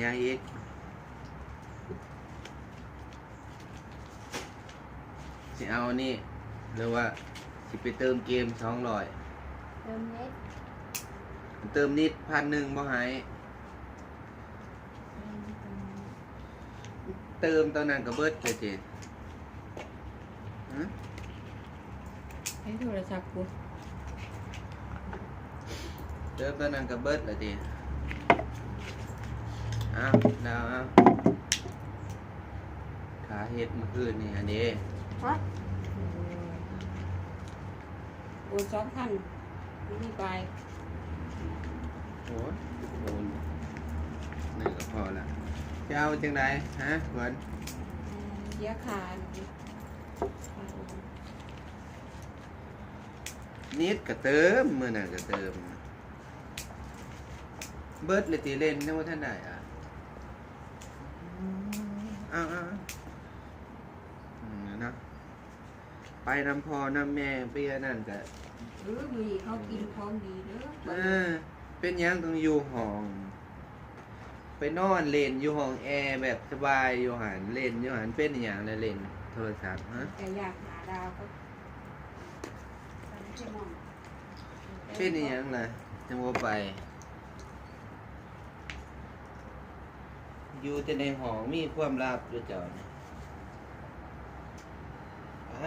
ຫຍັງອີກ? ຊິເອົາອັນນີ້ ຫຼືວ່າຊິໄປເຕີມເກມສອງຮ້ອຍ? ເຕີມເນັດ ເຕີມນິດ ພັນໜຶ່ງບໍ່ໃຫ້. ເຕີມຕອນນັ້ນກໍເບິດແລ້ວຕິ. ຮະ? ໃຫ້ໂທລະສັບກູ. ເຕີມຕອນນັ້ນກໍເບິດແລ້ວຕິ. ອ້າວ ດາວ ອ້າວ ຄ່າເຮັດມື້ຄືນນີ້ຫັ້ນເດ້. ຮະ? ໂອນສອງພັນ ມີບາຍ. ໂອ້ຍ ໂອນໜຶ່ງກໍພໍລະ. ຈະເອົາຈັ່ງໃດ ຮະ ຂວັນ? ເສຍຄ່າ ນິດກໍເຕີມ ມື້ນັ້ນກໍເຕີມ. ເບິດແລ້ວຕິ ເຫຼັ້ນຍັງບໍ່ທັນໄດ້ອະ. ເອົາໆ ອືມ ເນາະ ໄປນຳພໍ່ນຳແມ່ ໄປອັນນັ້ນກະ ເອີ ມື້ນີ້ເຂົາກິນຂອງດີເດີ. ເອີ ເປັນຫຍັງຕ້ອງຢູ່ຫ້ອງ? ໄປນອນເຫຼັ້ນຢູ່ຫ້ອງແອແບບສະບາຍຢູ່ຫັ້ນ ເຫຼັ້ນຢູ່ຫັ້ນ. ເປັນອີ່ຫຍັງລະ ເຫຼັ້ນໂທລະສັບ ຮະ? ແຕ່ຢາກຫາດາວກໍ ເປັນອີ່ຫຍັງລະ ຈັ່ງບໍ່ໄປ? ຢູ່ແຕ່ໃນຫ້ອງ ມີຄວາມລັບຢູ່ເຈົ້ານີ້. ໄປ